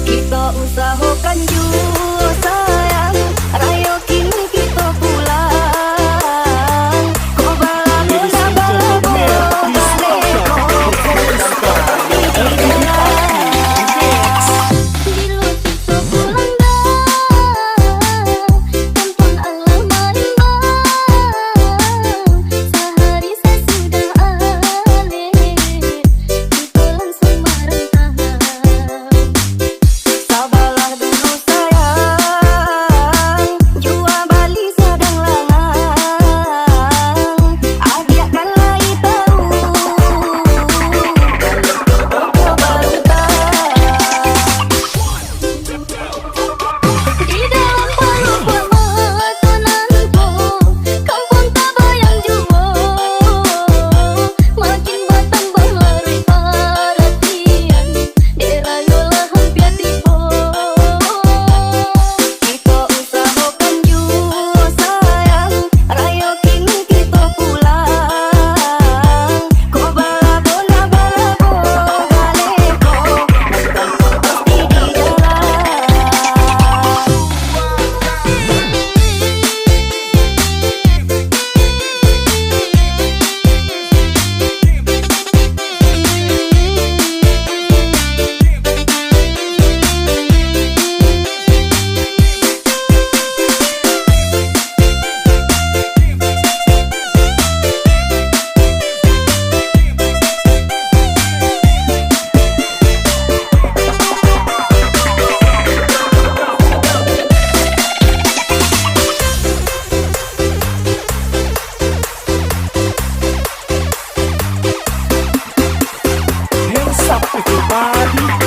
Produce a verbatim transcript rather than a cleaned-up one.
Kito usahokan juo sayang, rayo kini kito pulang. Ko balago nak balago, baleh ko. Bilo kito pulang dah, kampuang alah maimbau. Sahari sasudah aleh, kito langsuang marantau. Sabalah dulu sayang, jua bali sadang langang. Agiah kan lai tau, kalau kito barantau. Di dalam palupuak mato nan ko, kampuang tabayang juo. Makin batambah laruih paratian, dek rayo lah hampia tibo. Kito usahokan juo sayang, rayo kini kito pulang. Ko balago nak balago, baleh ko. Hands up everybody.